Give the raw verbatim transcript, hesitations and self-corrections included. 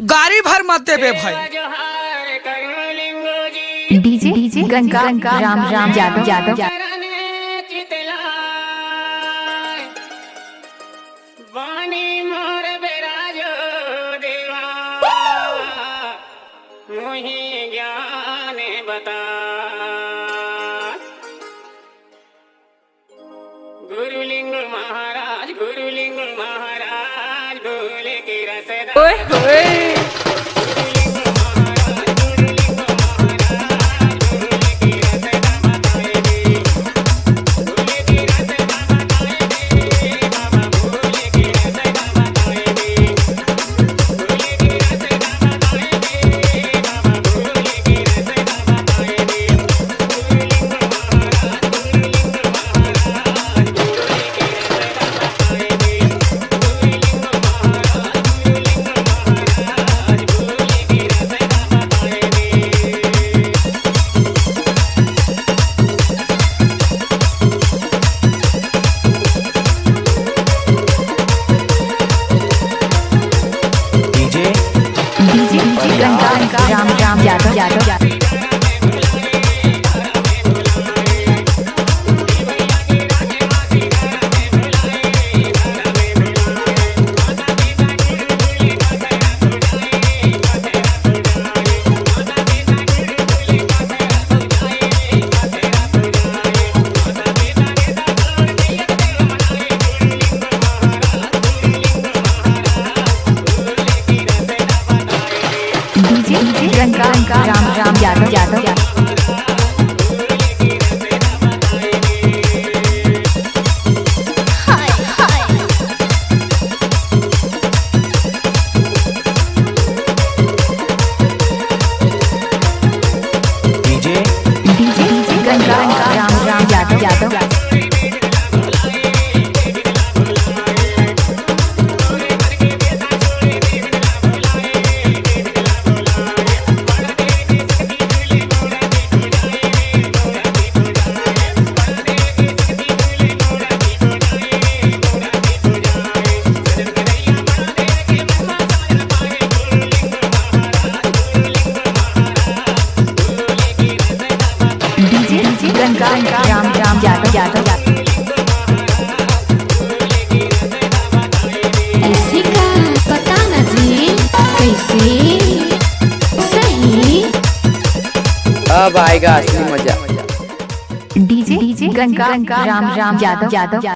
गाड़ी भर मत देबे भाई। DJ DJ Ganga Ganga Ram Ram Yadav Yadav. बानी मोर बेराजो देवा, मुही ज्ञान बता। गुरुलिंग महाराज, गुरुलिंग महाराज, भूल के रसदा। ओए होए। DJ DJ Ganga Ram Ram Yadav Yadav. DJ Ganga Ram Ram Yadav Yadav. DJ DJ Ganga Ram Ram Yadav Yadav. DJ Ganga Ram Ram Yadav Yadav. ऐसे का पता ना जी, कैसे सही। अब आएगा असली मजा। DJ DJ Ganga Ram Ram Yadav Yadav.